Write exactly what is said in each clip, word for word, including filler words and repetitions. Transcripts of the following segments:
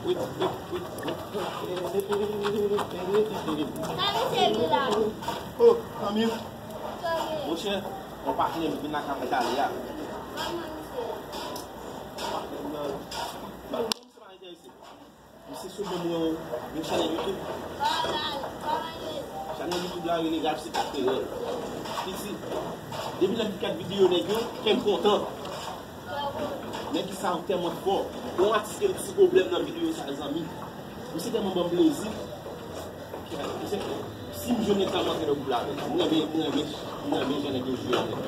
Sa misye gen la? Oh, Camille. Monchè, yon patnè m vin lakay mwen talè a. Kòman misye? Patnè m nan. Misye sou ban mwen yon chanèl YouTube. Chanèl YouTube la rele Ralph C K Kreyòl. Piti, depi lè m gad videyo nèg yo, kè m kontan. Nèg sa yo tèlman fò. Yon atis gen ti pwoblèm nan videyo sa, zanmi. Misye tèlman ban m plezi. Misye, si m jwenn nèg sa, m antre nan gwoup la avè l. M renmen, m renmen, m renmen jan nèg yo jwe avè m.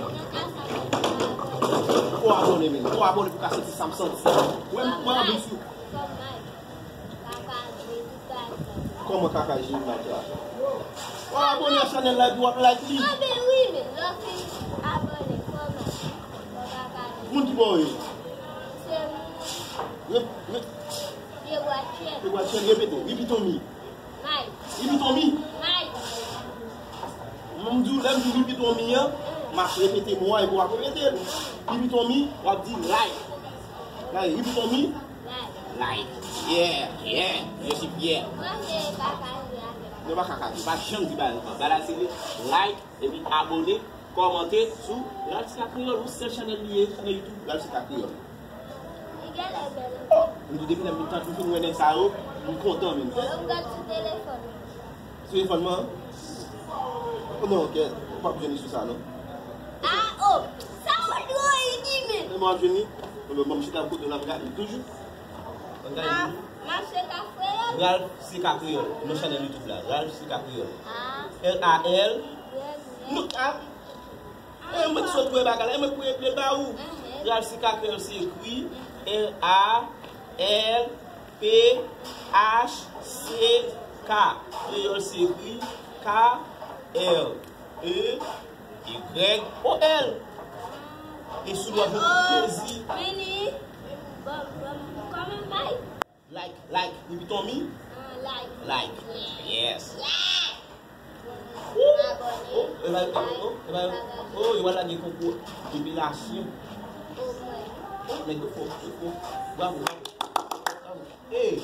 Fò abòne, men. Fò abòne pou ka santi sa m santi. Wè, m, mwen anvi sou. Kaka J Matra. Ou abòne a chanèl la epi w ap like li. Anben wi, men lè w fin abòne, kòman? Kaka J. Moun ki bò w ye? Se moun. Rep-, rep-, Pye bwa chèn. Pye bwa chèn, repete. Repeat on me. May. Repeat on me. May. Mwen m di w, lè m di repeat on me an, m ap repete mo a epi w ap repete l. Repeat on me, w ap di like. Like, repeat on me. Like. Like. Yeah, yeah. Je suis fier. Mwen se Kaka J avè m. Non, pa Kaka J, pa janm di bagay ankò. Bagay la se like, epi abòne, kòmante sou Ralph C K Kreyòl, yon sèl chanèl li ye, chanèl YouTube Ralph C K Kreyòl. Li genlè bèl. Oh, m di w depi lè m tann, m fin wè nèg sa yo, m kontan menm. Yo m gad sou telefòn mwen. Sou telefòn mwen? Oh non, kè, ou p ap jwenn li sou sa non. Ah, oh, sa Rodrigo li di men. Mwen ap jwenn li. Bon, bon, m chita kote w la, m gade li toujou. Mwen gade li. Ah, Ralph C K Kreyòl. Ralph C K Kreyòl. Non chanèl YouTube la. Ralph C K Kreyòl. Ah. L A L. Non, ah. E mwen ki sot wè bagay la, e mwen ki pou eple l ba ou. Ralph C K Kreyòl se ekri R A L P H C K. Kreyòl se ekri K R E Y O L. E sou dwat mwen pou plezi. Vini. Bon, bon, kòman bay? Like, like, repeat on me. Ah, like. Like. Yeah. Yes. Yeah. Oh, oh, e ba, oh, e ba, oh, yo lage konkou epilasyon. Oh, nèg yo fò, yo fò. Bravo, bravo. Bravo. Hey,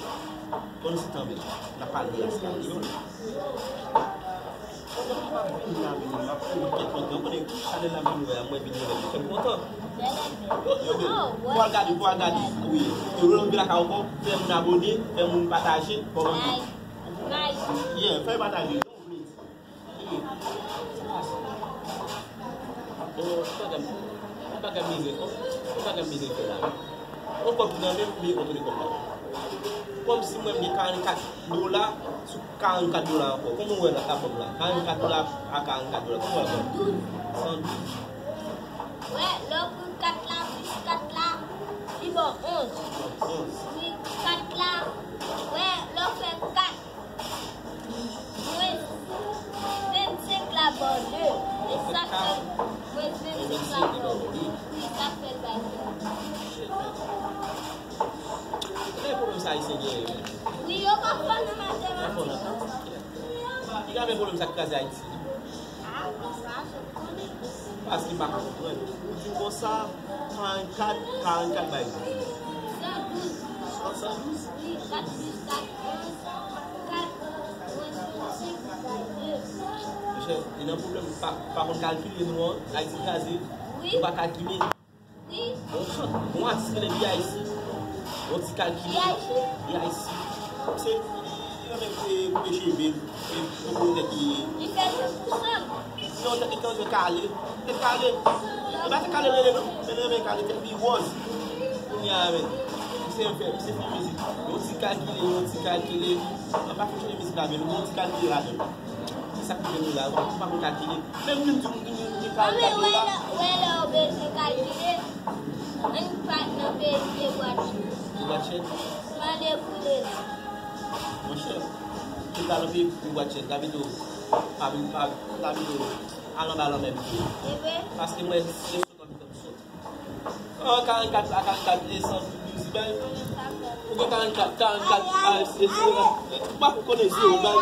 konn si tanbe. N ap pale de Ralph C K Kreyòl. Konn m ap vin la, vin la, pou kèk kontan. Konnen chanèl la vin wè, mwen vin wè, kèk kontan. Yo, yo, yo, pou al gade, pou al gade. Wi. E lè w vin lakay ou ankò, fè moun abòne, fè moun pataje, kòmante. Yeah, fè pataje. Bagay, bagay mizè, bagay mizè fè la. On kòb ki nan men m, men on tande kòb la. Kòmsi mwen m gen karannkat dola sou karannkat dola ankò. Kòman w wè la, albòm la? Karannkat dola a karannkat dola. Kòman w wè albòm? San douz. Wè, lè w pran kat la plis kat la, li ba w onz. Onz. Wi, kat la, wè, lè w fè kat. Mwens vennsenk la ba w de. E sa k fè mwens vennsenk la ba w de. Wi, sa k fè l bay de. Shit, man. Ki pwoblèm sa Ayisyen genyen, man? Wi, yo pa fò nan matematik. Yo pa fò nan matematik. Ki ka fè pwoblèm sa k kraze Ayiti? Ah, sa, se Paske m pa ka konprann. Ou di m konsa, karannkat, karannkat bay de. San douz. San, san douz? Wi, kat plis kat, onz, kat, mwens vennsenk bay de. Monchè, e nan pwoblèm pa, pa konn kalkile nou an, Ayiti kraze, wi, nou pa kalkile. Wi. Bon, bon, atis rele B I C. Yon ti kalkile. B I C? B I C. Se, li renmen koupe, koupe cheve l. E, koupe tèt li. Li fè l pou san. Non, tèt li kanpe kale. Tèt kale. E pa tèt kale rele non. Men li renmen kale, tèt li wòz. Kounye a, men. Misye fè, misye fè mizik. Yon ti kalkile, yon ti kalkile. An pa fouti mizik la, men yon ti kalkile ladan l. Se sa k rive nou la, ou pa konn kalkile. Menm nou di, nou di, nou di kalkile la. Wè lè, wè lè w bezwen kalkile, ann pati nan peyi de bwat chèn. De bwat chèn? Mande pou li la. Monchè, tout la nan peyi de bwat chèn, ta pito, ta pito, ta pito al anba lanmè pito. E vre? Paske mwen, se sot ann fè m sot. An, karannkat a karannkat, e san douz bay. Ou gen karannkat, karannkat a, e zewo. Ou pa konnen zewo bay.